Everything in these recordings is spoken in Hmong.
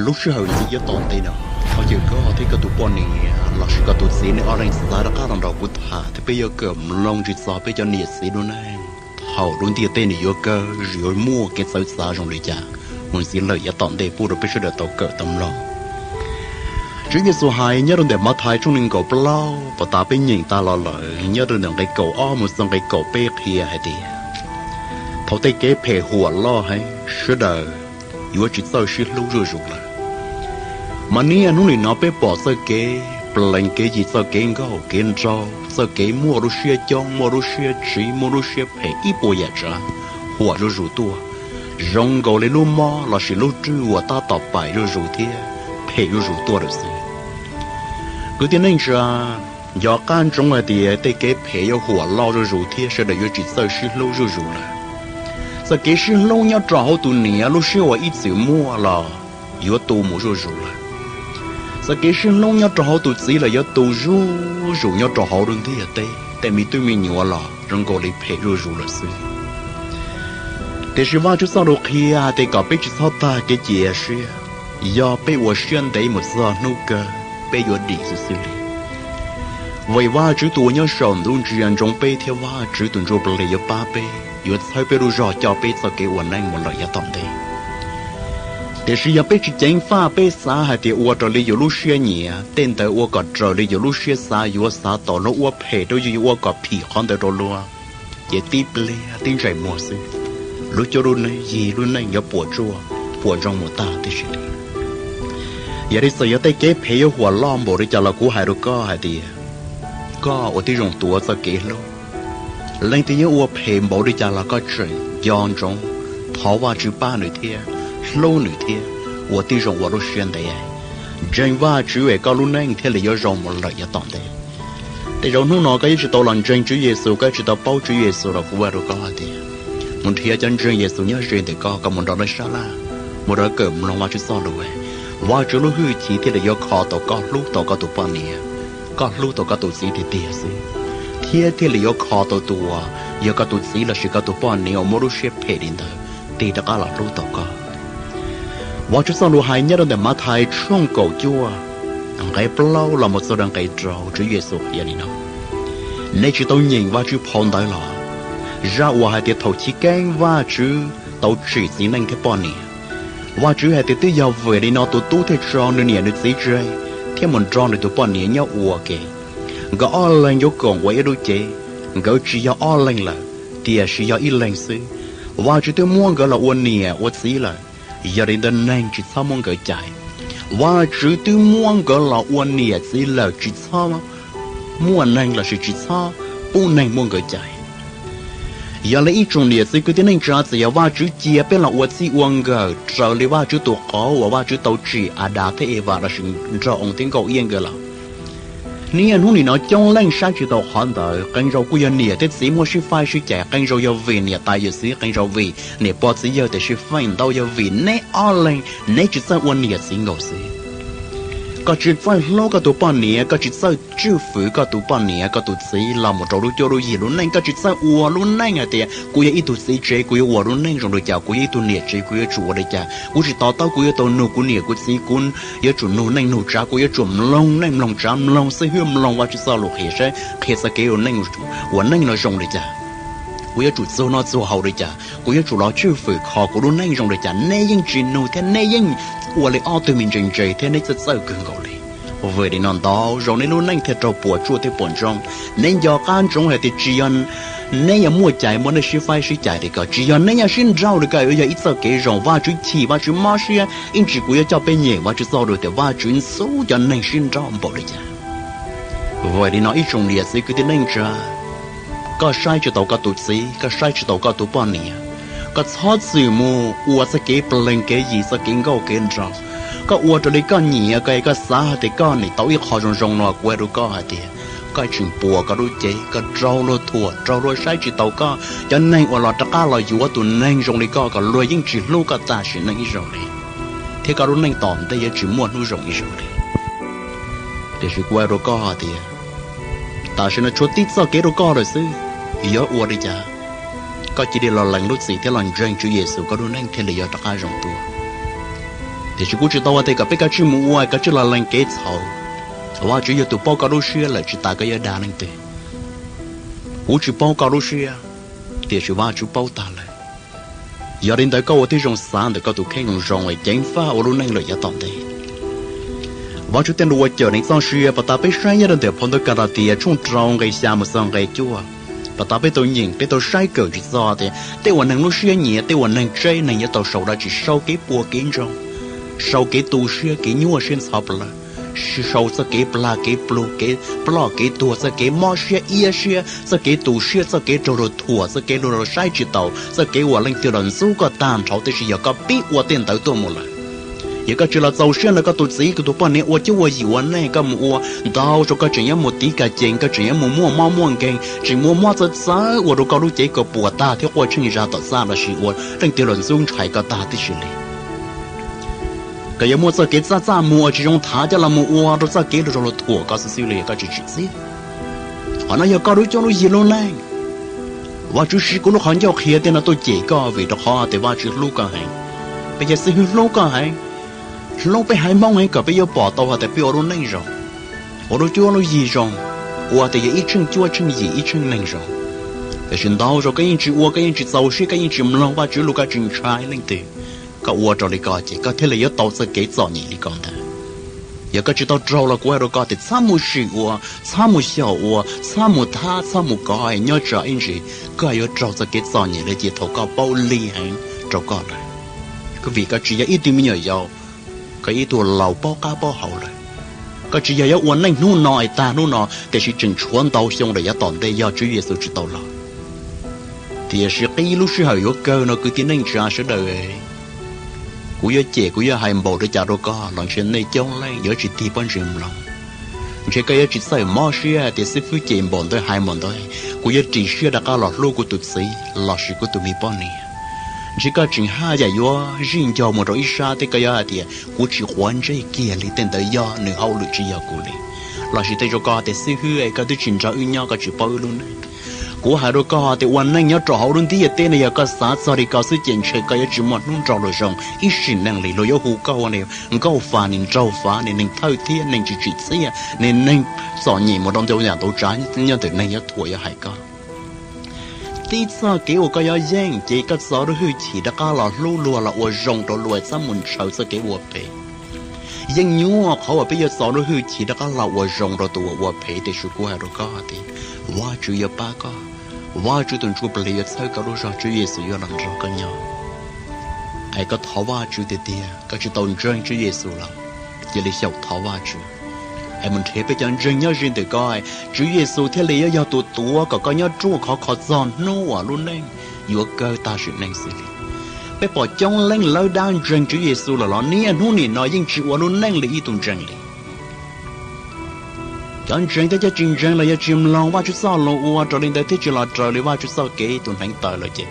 Lub sij hawm ntxiv yav tom ntej no, thov caw koj thiab koj tus poj niam lossis koj tus txiv nej ob leeg xav rov qab los nrog kuv tham thiab peb yuav kawm mloog tsis txog peb cov niam txiv lub neej thaum lub ntiaj teb nws yuav kawg, yuav muaj kev txawv txav zoo li cas mus ntxiv lawm yav tom ntej pub rau peb sawv daws tau kawm tau mloog. Tswv Yexus hais nyob rau ntawm Mathais tshooj nees nkaum plaub, puag ta peb nyeem tas los lawm, nyob rau ntawm nqe kaum ob mus txog nqe kaum peb qhia hais tias, thaum tej kev phem huam loj heev, sawv daws yuav tsis txawj sib hlub zuj zus lawm. Mas niaj hnub nim no peb pom txoj kev plees kev yig, txoj kev nkauj kev nraug, txoj kev muaj lub siab coob, muaj lub siab tsiv, muaj lub siab phem ib puas yam tsav huam zuj zus tuaj, zoo nkaus li lub mob lossis lub rwj uas tab tom paim zuj zus thiab phem zuj zus tuaj lawm xwb. Kwv tij neej tsa, nco qab ntsoov hais tias tej kev phem yuav huam loj zuj zus thiab sawv daws yuav tsis txawj sib hlub zuj zus lawm. Txoj kev sib hlub nyob rau hauv tus niam lub siab uas ib txwm muaj los yuav tu mus zuj zus lawm. Txoj kev sib hlub nyob rau hauv tus txiv los yuav tu zuj zus nyob rau hauv lub ntiaj teb, tej me tub me nyuam los zoo nkaus li phem zuj zus lawm xwb. Tiam sis Vajtswv txoj lus qhia hais tias kom peb tsis txhob tag kev cia siab, yog peb ua siab ntev mus txog hnub kawg peb yuav dim xwb xwb li. Vim Vajtswv tus uas nyob saum ntuj ntsia ntsoov peb thiab Vajtswv tus Ntsujplig yuav pab peb, yuav txhawb peb lub zog coj peb txoj kev ua neej mus lawm yav tom ntej. Tiam sis yog peb tsis ceev faj, peb xav hais tias ua raws li yus lub siab nyiam, tej ntawd ua kom raws li yus lub siab xav, yuav xav tau lub ua phem rau yus, yuav ua kom phim qhov ntawd rau luag, ces tib pliag tib ntsais muag xwb, lub cuab lub neej, yig lub neej yuav puas tsuaj puas ntsoog mus tag tib si li. Yog li txawm yog tej kev phem yuav huam loj npaum li cas los kuv hais rau koj hais tias koj ua tib zoo tuav txoj kev hlub. Leej twg yuav ua phem npaum li cas los koj tseem nco ntsoov thov Vajtswv pab nws thiab hlub nws thiab ua tib zoo ua lub siab ntev, ntseeg Vajtswv es koj lub neej thiaj li yuav zoo mus lawm yav tom ntej. Tej zaum hnub no koj yuav tsis tau los ntseeg Tswv Yexus, koj yuav tsis tau paub Tswv Yexus los kuv hais rau koj hais tias mus nrhiav cov ntseeg Yexus nyob ze ntawm koj, koj mus nrog lawv sab laj, mus nrog lawv kawm mloog Vajtswv txoj lus, Vajtswv lub hwj chim thiaj li yuav kho tau koj hlub tau koj tus poj niam, koj hlub tau koj tus txiv tiag tiag xwb, thiab thiaj li yuav kho tau tus uas yog koj tus txiv lossis koj tus poj niam uas muaj lub siab phem li ntawd tig rov qab los hlub tau koj. Vajtswv txoj lus hais nyob rau ntawm Mathais tshooj kaum cuaj, nqe plaub los mus txog rau nqe rau, Tswv Yexus qhia li no: Nej tsis tau nyeem Vajtswv phau ntawv los? Zaj uas hais tias thaum chiv keeb Vajtswv tau tsim txiv neej thiab poj niam. Vajtswv hais tias twb yog vim li no tus tub thiaj tso nws niam nws txiv tseg thiab mus nrog nws tus poj niam nyob ua ke. Nkawd ob leeg yuav koom ua ib lub cev. Nkawd tsis yog ob leeg lawm, tiam sis yog ib leeg xwb. Vajtswv twb muab nkawd los ua niam ua txiv lawm, yog li ntawd neeg tsis txhob muab nkawd cais. Vajtswv twb muab nkawd los ua niam txiv lawm, tsis txhob muaj neeg lossis tsis txhob pub neeg muab nkawd cais. Yog li ib tsoom niam txiv kwv tij neej tsa, txawm yog Vajtswv cia peb los ua txij ua nkawm raws li Vajtswv tus qauv uas Vajtswv tau tsim Adas thiab Evas lossis nraug oo thiab nkauj iab nkawd los, niaj hnub nim no coob leej saib tsis taus qhov ntawd. Qee zaus kuj yog niam thiab txiv muaj sib faib sib cais, qee zaus yog vim niam tais yawm txiv, qee zaus vim niam pog txiv yawg tiam sis feem ntau yog vim neb ob leeg neb tsis txawj ua niam txiv nkaus xwb. Koj tsis txawj hlub koj tus poj niam, koj tsis txawj tswj fwm koj tus poj niam koj tus txiv los mus rau lub cuab lub yig lub neej, koj tsis txawj ua lub neej hais tias kuv yog ib tug txiv tsev kuv yuav ua lub neej zoo li cas, kuv yog ib tug niam tsev kuv yuav tsum ua li cas, kuv tsis to taub kuv yuav tau nug kuv niam kuv txiv, kuv yuav tsum nug neej nug tsav, kuv yuav tsum mloog neej mloog tsav, mloog xib hwb mloog Vajtswv txoj lus qhia saib qhia txoj kev ua neej no zoo li cas, kuv yuav tsum txuag noj txuag haus li cas, kuv yuav tsum los tswj fwm kho kuv lub neej zoo li cas, neb yeej tsis nug thiab neb yeej ua li ob tug me ntse ntse thiab neb txawj txawj kawg nkaus li. Vim li no ntau zaus neb lub neej thiaj raug puas tsuaj thiab puas ntsoog. Neb nco qab ntsoov hais tias tsis yog neb yog muaj cai muaj nej sib faib sib cais li ko, tsis yog neb yog sib nrauj li ko yuav yog ib txoj kev zoo. Vajtswv chim, Vajtswv mob siab, ib ntsis kuv yuav coj peb nyeem Vajtswv txoj lus tias Vajtswv ntxub cov neeg sib nrauj npaum li cas. Vim li no ib tsoom niam txiv kwv tij neej tsa, koj saib tsis taus koj tus txiv, koj saib tsis taus koj tus poj niam, koj txhob txwm mus ua txoj kev plees kev yig, txoj kev nkauj kev nraug. Koj ua raws li koj nyiam, koj, koj xav hais tias koj nim tau ib qho zoo zoo no, kuv hais rau koj hais tias koj tseem puas koj lub cev, koj raug luag thuam, raug luag saib tsis taus koj. Cov neeg uas los rov qab los yuav tus neeg zoo li koj kom luag yeej tsis hlub koj tam sim neej ib zaug li, thiab koj lub neej tom ntej yuav tsis muaj hnub zoo ib zaug li. Tiam sis kuv hais rau koj tias, tam sim no tshuav tib txoj kev rau koj lawm xwb, yuav ua li cas? Koj cia li los lees lub txim thiab los ntseeg Tswv Yexus, koj lub neej thiaj li yuav rov qab zoo tuaj. Tiam sis kuv tsis tau hais tias kom peb kav tsij mus ua, kav tsij los lees kev txhaum. Vajtswv yog tus paub koj lub siab lawm, tsis tas koj yuav dag leej twg. Kuv tsis paub koj lub siab, tiam sis Vajtswv paub tag lawm. Yog li ntawd koj ua tib zoo xav ntawm koj tus kheej zoo zoo es ceev faj ua lub neej lawm yav tom ntej. Vajtswv tej lus uas cawm neeg txoj sia, pas tas peb saib nyob rau ntawm phau ntawv Kalatias tshooj rau nqe xya mus txog nqe cuaj, pas tas peb tau nyeem, peb tau saib kawm tsis txog tias tej uas neeg lub siab nyiam, tej uas neeg tseb, neeg yuav tau sau dab tsi, sau kev puas kev ntsoog, sau kev tu siab kev nyuaj siab ntxhov plawv, sau txoj kev plag kev plug, kev ploj kev tuag, txoj kev mob siab iab siab, txoj kev tu siab, txoj kev raug luag thuam, txoj kev luag saib tsis taus, txoj kev uas leej twg los ntxub koj tag nrho, tiam sis yog koj pib ua tej ntawd tuaj mus lawm, yog koj tsis los txaus siab ntawm koj tus txiv koj tus poj niam ua cuab ua yim ua neej, koj mus ua ntau zaus koj tseem yuav mus tiv kas cees, koj tseem yuav mus muaj mob muaj nkeeg, tseem muaj mob txawv txawv ua rau koj lub cev koj puas tag thiab quaj tsheej zag tom txaj los sis ua leej twg los ntxub ntshai koj tag tib si li. Koj yuav muaj txoj kev txaj txaj muag tsis zoo thav coj los mus ua rau txoj kev luag zoo luag thuam koj xwb xwb li, koj tsis tsim txiaj. Qhov no yog koj lub cuab lub yig lub neej. Vajtswv siv kuv lub qhov ncauj qhia tej no tuaj cem koj vim rau qhov tias Vajtswv hlub koj heev. Peb cov xib hwb hlub koj heev, hlub peb haiv Hmoob heev kom peb yuav pom tau hais tias peb ua lub neej zoo, ua lub cuab lub yig zoo, ua tias yog ib tsheej cuab tsheej yim ib tsheej neeg zoo. Tiam sis ntau zaus koj yeej tsis ua, koj yeej tsis txaus siab, koj yeej tsis mloog Vajtswv lus, koj tsis ntshai leej twg. Koj ua raws li ko ces koj thiaj li yuav tau txoj kev txom nyem li ko ntag. Yog koj tsis tau raug los kuv hais rau koj tias txhob mus sim ua, txhob mus xyaum ua, txhob mus thab, txhob mus kov, nyob tsam ib ntsis koj yuav raug txoj kev txom nyem li ces thaum koj paub lig heev rau koj lawm. Vim koj tsis yog ib tug me nyuam yaus, koj ib tug laus paub qab paub hau lawm. Koj tsis yog yuav ua neej hnub no es tag hnub no, tiam sis tseem tshuav ntau xyoo lawm yav tom ntej yog Tswv Yexus tsis tau los. Tiam sis qib lub sij hawm yuav kawg no kwv tij neej tsa sawv daws, kuv yuav cem kuv yuav hais npaum li cas rau koj los ntshe nej coob leej yuav tsis tig pob ntseg mloog. Ntshe koj yuav tsis txawj mob siab hais tias xib fwb cem npaum ntawd hais npaum ntawd, kuv yuav ris siab rov qab los hlub kuv tus txiv los sis kuv tus me poj niam. Ntshe koj tseem haj yam yuav zij nco mus rau ib sab thiab koj yuav hais tias kuv tsis quav ntsej kiag li, tej ntawd yog nws hauj lwm tsis yog kuv li. Los sis tej zaum koj tias xib hwb es koj twb tsis nrog wb nyob koj tsis paub wb lub neej. Kuv hais rau koj tias ua neej nyob rau hauv lub ntiaj teb no yog koj xav txog li ko xwb ces ntshe koj yuav tsis muaj hnub nrog luag zoo ib sim neej li. Luag yuav hu koj ua niag nkauj fas, niag nraug fas, niag neeg thawj thiab neeg tsis tsim txiaj, niag neeg txom nyem mus rau ntau yam ntau tsav nyob ntawm neeg yuav thuam yuav hais koj. Tib txoj kev uas koj yuav yeej ces koj txo lub hwj chim rov qab los hlub luag los ua zoo rau luag, txhob mus ntshaw txoj kev ua phem. Yeej nyuaj qhov uas peb yuav txo lub hwj chim rov qab los ua zoo rau tus uas ua phem, tiam sis kuv hais rau koj tias Vajtswv yuav pab koj. Vajtswv tus Ntsuj Plig yuav txhawb koj lub zog, Tswv Yexus yuav los nrog koj nyob. Es koj thov Vajtswv tiag tiag, koj tsis tau ntseeg Tswv Yexus los cia li xyaum thov Vajtswv es mus nrhiav peb cov ntseeg nyob ze ntawm koj, Tswv Yexus thiaj li yuav yog tus tuav kom koj nyob ruaj khov kho txog hnub uas lub neej yuav kawg tag sim neej xwb li. Peb pom coob leej lawv dab ntseeg Tswv Yexus lawm los niaj hnub nim no yeej tsis ua lub neej li ib tug ntseeg li. Cov ntseeg thiab cov tsis ntseeg los yog tsis mloog Vajtswv txoj lus ua raws li ntawd thiab tsis los raws li Vajtswv txoj kev tus hneev taw lawm ces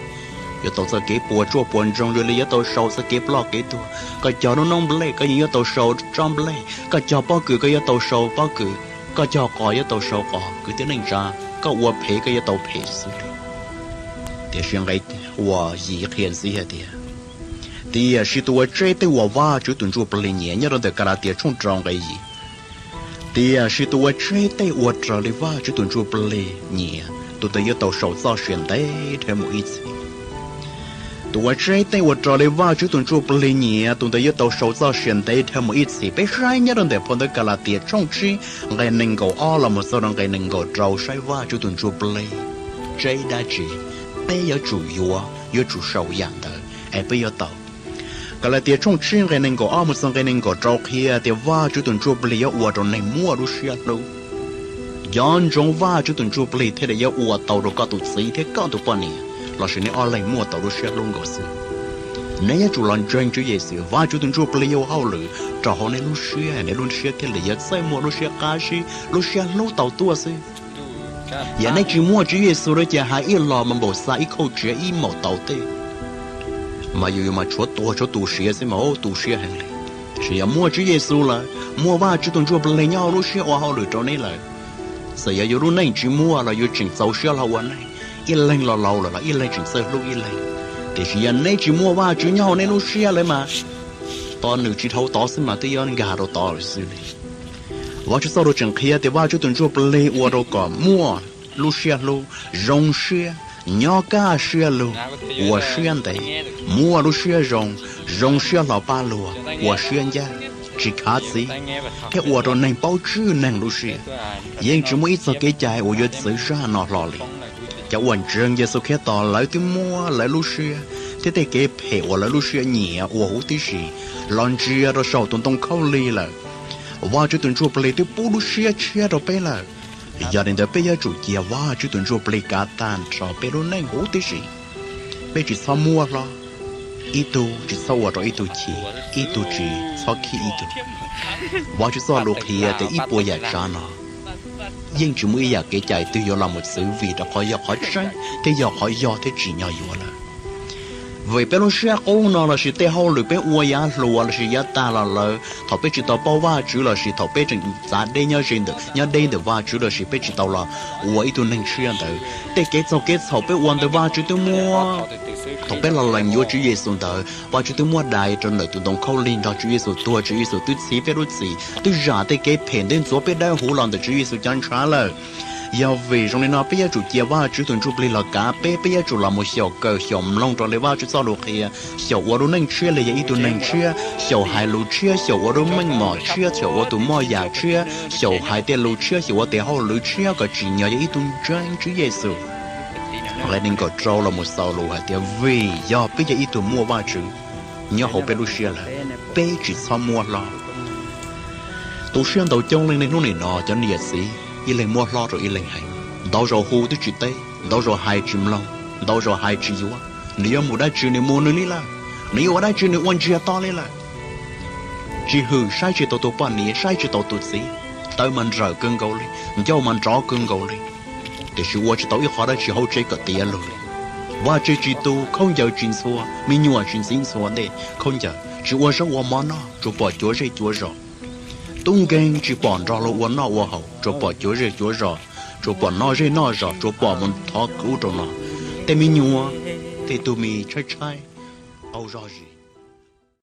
yuav tau txoj kev puas tsuaj puas ntsoog zoo li yuav tau sau txoj kev ploj kev tuag. Koj cog lub noob nplej koj yeej yuav tau sau tsob nplej, koj cog pob kws koj yuav tau sau pob kws, koj cog qos yuav tau sau qos. Kwv tij neej tsa, koj ua phem koj yuav tau phem xwb li. Tiam sis nqe uas yim qhia ntxiv hais tias, tiam sis tus uas tseb tej uas Vajtswv tus Ntsuj Plig nyiam, nyob rau ntawm Kalatias tshooj rau nqe yim, tiam sis tus uas tseb tej uas raws li Vajtswv tus Ntsuj Plig nyiam, tus ntawd yuav tau sau txoj sia ntev dhawv mus ib txhis. Tus uas tseb tej uas raws li Vajtswv tus Ntsuj Plig nyiam, tus ntawd yuav tau sau txoj sia ntev dhawv mus ib txhis. Peb saib nyob rau ntawm phau ntawv Kalatias tshooj tsib nqe nees nkaum ob los mus txog rau nqe nees nkaum rau, saib Vajtswv tus Ntsuj Plig tseb dab tsi, peb yuav tsum yuav, yuav tsum sau yam ntawd es peb yuav tau. Kalatias tshooj tsib nqe nees nkaum ob mus txog nqe nees nkaum rau qhia tias Vajtswv tus Ntsuj Plig yuav ua rau neeg muaj lub siab hlub. Nco ntsoov Vajtswv tus Ntsuj Plig thiaj li yuav ua tau rau koj tus txiv thiab koj tus poj niam, los sis neb ob leeg muaj tau lub siab hlub nkaus xwb. Neb yuav tsum los ntseeg Tswv Yexus, Vajtswv tus Ntsuj Plig yuav ua hauj lwm rau hauv neb lub siab, neb lub siab thiaj li yuav txawj muaj lub siab qab zib, lub siab hlub tau tuaj xwb. Yog neb tsis muaj Tswv Yexus lawm ces hais ib los mas npaum xa ib khauj tsiav ib maum taus tej, mas yus mas tshuav tuag tshuav tu siav xwb mas tu siab heev li. Tiam sis yog muaj Tswv Yexus lawm, muaj Vajtswv tus Ntsuj Plig nyob hauv lub siab ua hauj lwm rau neb lawm, txawm yog yus lub neej tsis muaj los yus tseem txaus siab hlo ua neej, ib leeg los laus lawm los ib leeg tseem txawj hlub ib leeg. Tiam sis yog neb tsis muaj Vajtswv nyob hauv neb lub siab lawm mas tod nws tsis dhau tod xwb mas twb yuav nkag rau tod lawm xwb li. Vajtswv txoj lus tseem qhia tias Vajtswv tus ntsuj plig ua rau kom muaj lub siab hlub, zoo siab, nyob kaj siab lug, ua siab ntev, muaj lub siab zoo, zoo siab hlo pab luag, ua siab ncaj, tsis khav txiv, thiab ua rau neeg paub tswj neeg lub siab. Yeej tsis muaj ib txog kev cai uas yuav txwv zaj no hlo li. Cov uas ntseeg Yexus Khetos lawv twb muab lawv lub siab thiab tej kev phem uas lawv lub siab nyiam ua huv tib si los ntsia rau saum tus ntoo khaub lig lawm. Vajtswv tus ntsuj plig twb pub lub siab tshiab rau peb lawm. Yog li ntawd peb yuav tsum cia Vajtswv tus ntsuj plig kav tag nrho peb lub neej huv tib si. Peb tsis txhob muab hlob, ib tug tsis txhob ua rau ib tug chim, ib tug tsis txhob khib ib tug. Vajtswv txoj lus qhia tias ib puas yam tsav no yeej tsis muaj ib yam kev cai twg yuav los mus txwv vim rau qhov yog qhov tseeb thiab yog qhov yog thiab tsim nyog yuav lawm. Vim peb lub siab qub no lossis tej hauj lwm peb ua yav hluas lossis yav tag los lawm, thaum peb tsis tau paub Vajtswv lossis thaum peb tseem txav deb nyob ze ntawm, nyob deb ntawm Vajtswv lossis peb tsis tau los ua ib tug neeg tshiab ntawd, tej kev txaug kev txhaum peb ua ntawd Vajtswv twb muab, thaum peb los lees yuav Tswv Yexus ntawd Vajtswv twb muab dai rau ntawm tus ntoo khaub lig nrog Tswv Yexus tuag, Tswv Yexus twb txhiv peb lub txim, twb zam tej kev phem ntev ntxuav peb dawb huv los ntawm Tswv Yexus cov ntshav lawm. Yog vim zoo li no peb yuav tsum cia Vajtswv tus ntsuj plig los kav peb, peb yuav tsum los mus xyaum kawm xyaum mloog raws li Vajtswv txoj lus qhia, xyaum ua lub neej tshiab li yog ib tug neeg tshiab, xyaum hais lus tshiab, xyaum ua lub meej mom tshiab, xyaum ua tus moj yam tshiab, xyaum hais tej lus tshiab, xyaum ua tes hauj lwm tshiab kom tsim nyog yog ib tug ntseeg Tswv Yexus. Nqe nees nkaum rau los mus xaus lus hais tias vim yog peb yog ib tug muaj Vajtswv nyob hauv peb lub siab lawm, peb tsis txhob muab hlob. Tu siab ntau coob leej niaj hnub nim no cov niam txiv ib leeg muab hlob rau ib leeg heev, ntau zaus hu twb tsis teb, ntau zaus hais tsis mloog, ntau zaus hais tsis yuav, nws yuav mus dab tsi nws mus nws li lawm, nws yuav ua dab tsi nws ua ntsiag to li lawm. Tsis hwm, saib tsis taus tus poj niam, saib tsis taus tus txiv, tawv mas nrawm kawg nkaus li, ncauj mas nrov kawg nkaus li, tiam sis ua tsis tau ib qho dab tsi hauv tsev kom tiav lug li. Vaj tse tsis tu, khaub ncaws tsis ntxhua, me nyuam tsis ntxiv ntxhua ntej khaub ncaws, tsis ua zaub ua mov noj, tsuas pom cuav zej cuav zos. Tub nkeeg tsis pom nrog luag ua noj ua haus, tsuas pom cuav zej cuav zos, tsuas pom noj zej noj zos, tsuas pom mus thov kub rau no. Tej me nyuam, tej tug me tshaib tshaib, qaug zog zis.